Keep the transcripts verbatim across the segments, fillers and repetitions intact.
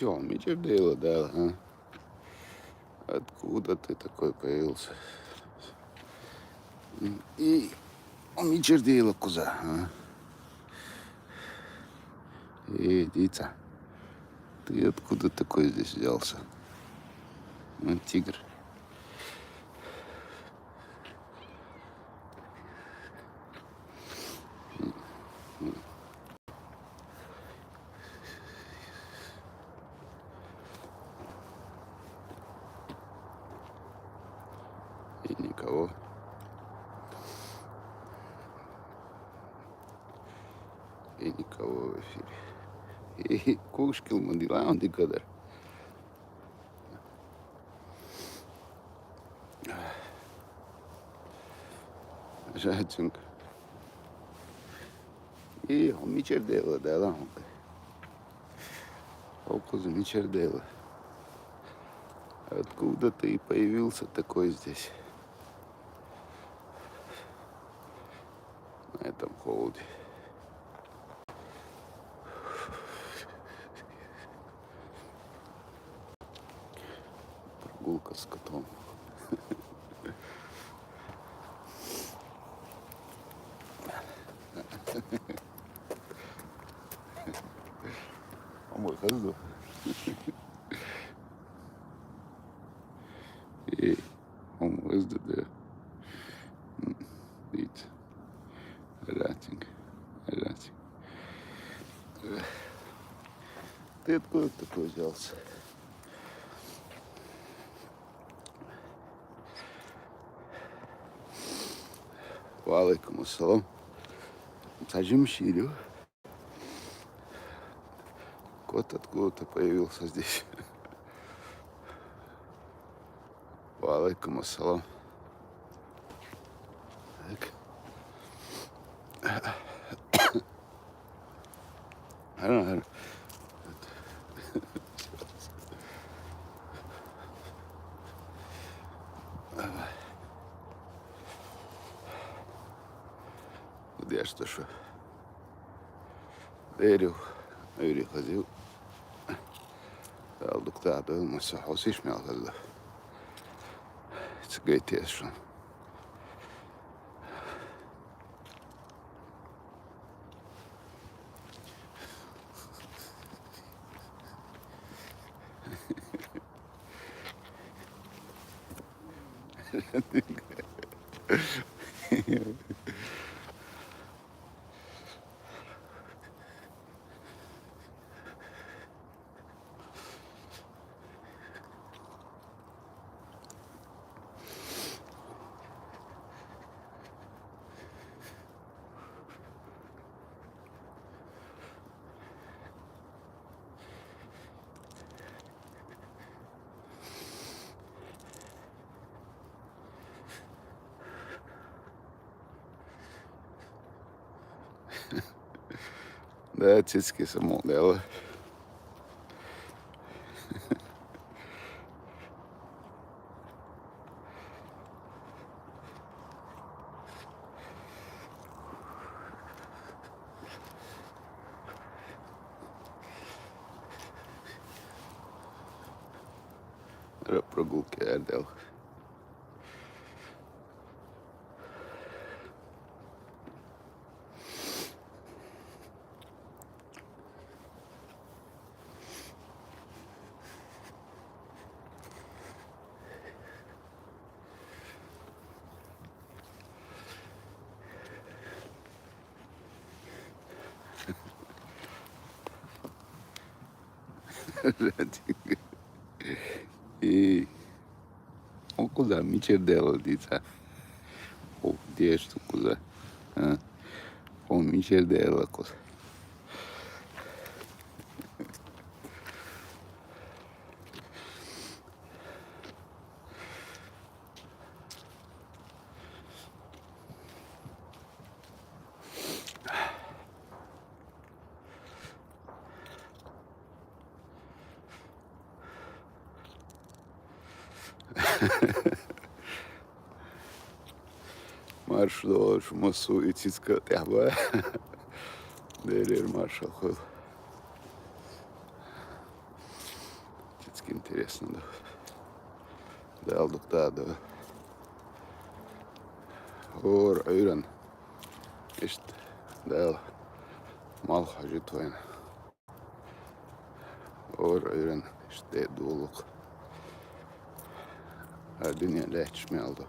Чё, мичир дела, да, а? Откуда ты такой появился? И мичир дела, куза, а? Эй, дитя, ты откуда такой здесь взялся? М, тигр. И никого. И никого в эфире. И кукшкил мандилаун дикадар. Жачинг. И мичир дела, да, ладно. О, куза, мичир дела. Откуда ты появился такой здесь? На этом холоде. Прогулка с котом. Омой, хазду. Эй, омой, хазду, да. М, видите. Аллатинг, аллатинг. Ты откуда такой взялся? Ва алейкум ассалам. Таджим Ширю. Кот откуда-то появился здесь. Ва алейкум ассалам. Так. Ара, ара. Вот я что, что. Дерю, Юрий ходил. Алдуктаду, маса хосиш мял ходил. Цгайтешон. Да, цицки самодела. Прогулки Эрдел. И О, куза, мичер дела, дица. О, деш ту, куза. А? О, мичер дела, куза. Марш долаш масу ицицка тяхба. Дерер маршал хол. Интересно да. Дала дукха да. ХӀора Ӏуьйранна иштта Дала малх хьожийта вайна. ХӀора Ӏуьйранна иштта де долу-кх. ХӀара дуьне лаьтташ мел ду.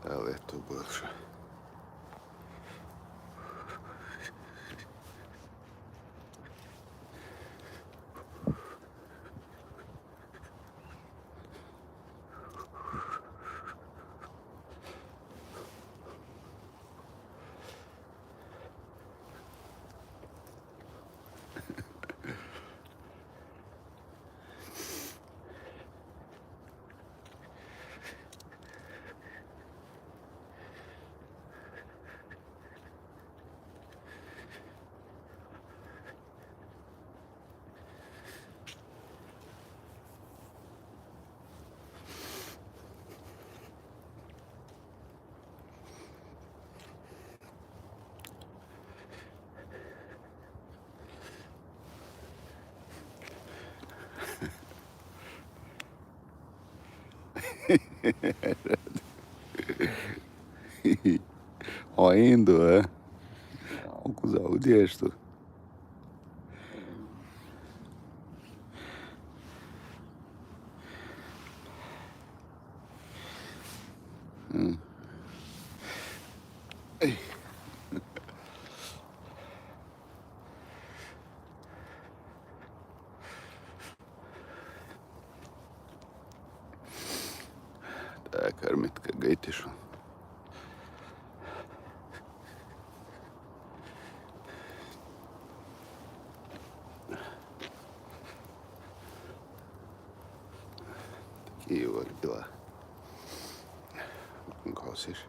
Дала аьтту бойла шу. Хьо хӀун ду, а? Хьо кхузахь хӀун деш ду? М. Эй. Так, хӀара меттиг гайтина шуна. Такие вот дела. Кхосиш.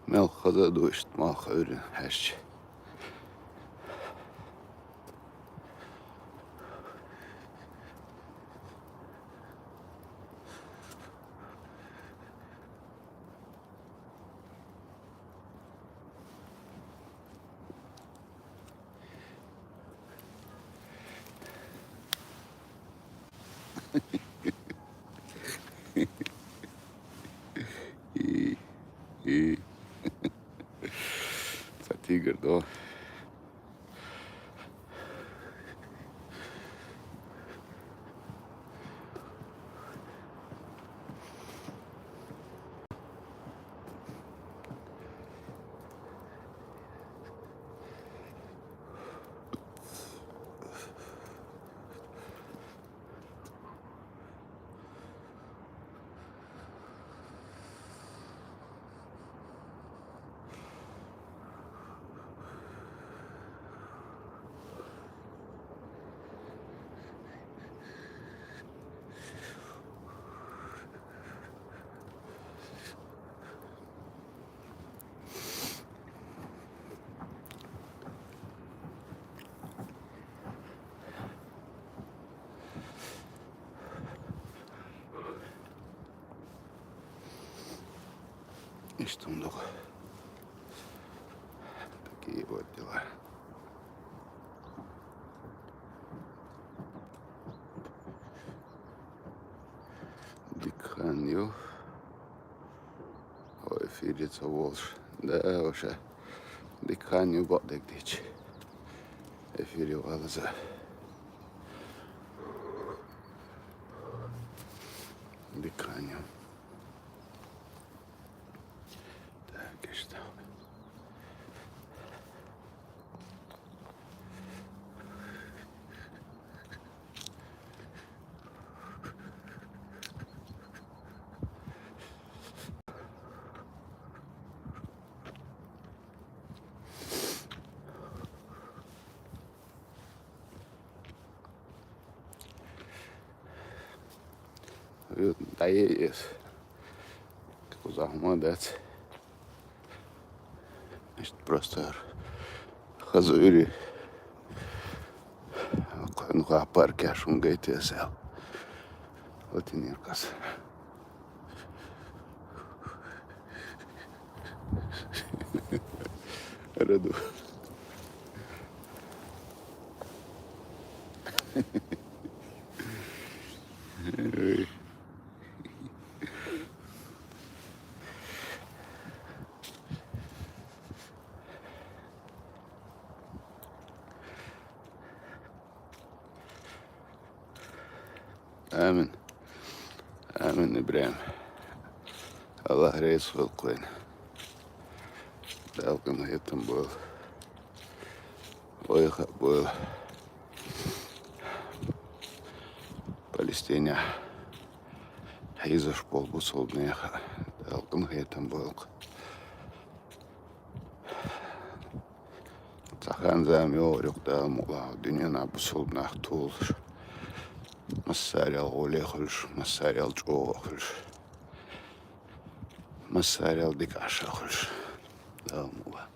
Мел хаза а ду иштта малх Ӏуьйранна хьаьжча. И, и. Цхьа тигр ду. Иштта хӀума ду. Такие вот дела. Дика хан ю. Хьо эфире ца волуш. Да, ваша. Дика хан ю бакъдерг дийцича. Эфире валаза. Дика хан ю. Так, иштта. дӀаеэс. Кхузахь ма дац. Иштта просто хаза уьри. Кхуьнга паркехь шуна гайтес аьлла. Вот и ниркас. Раду. Амин. Амин, ИбрахӀим. АллахӀ реза хуьлда хьуна. Дала къинхетам бойла. Вайх а бойла. Палестинехь хьийзаш болу бусалба нах а Дала къинхетам бойла. Цхьа хан-зама йогӀур ю-кх, Дала мукъалахь, дуьненахь бусалба нах толуш. Массарел гӀоле хуьлуш, массарел чӀогӀа хуьлуш. Массарел дика Ӏаш а хуьлуш. Дала мукъалахь.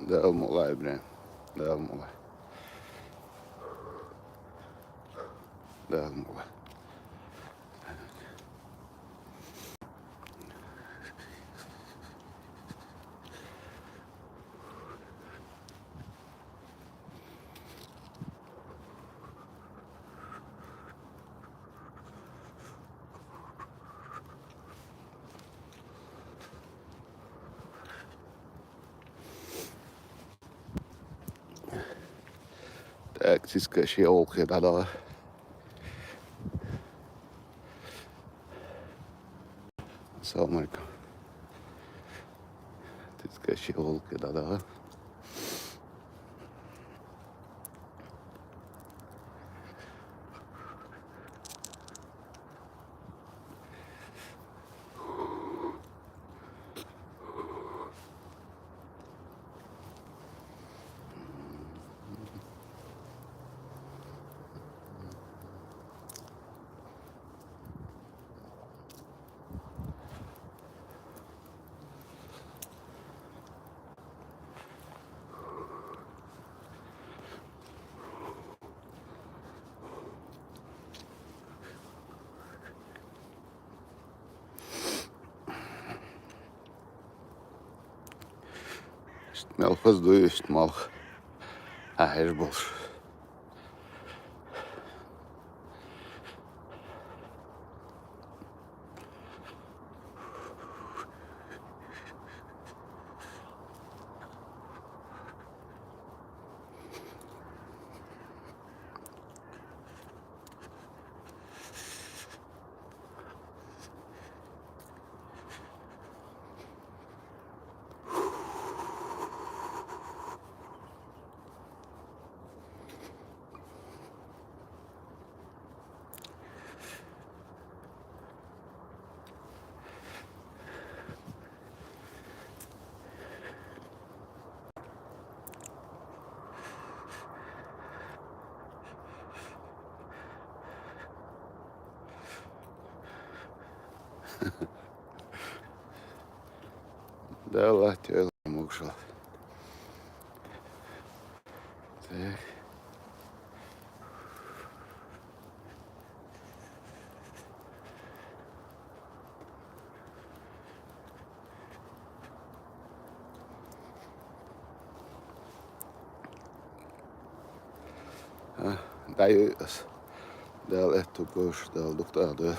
Дала мукъалахь, ИбрахӀим. Дала мукъалахь. Дала мукъалахь. Так, цицкаш я гӀуллакхе дӀадаха. Ассаламу алейкум. Цицкаш я гӀуллакхе дӀадаха. Иштта мел хаза ду, иштта малх хьаьжа болуш. Дала тёл мукшал. Так. А, даю ас. Дала эту гош, дала дуктаду.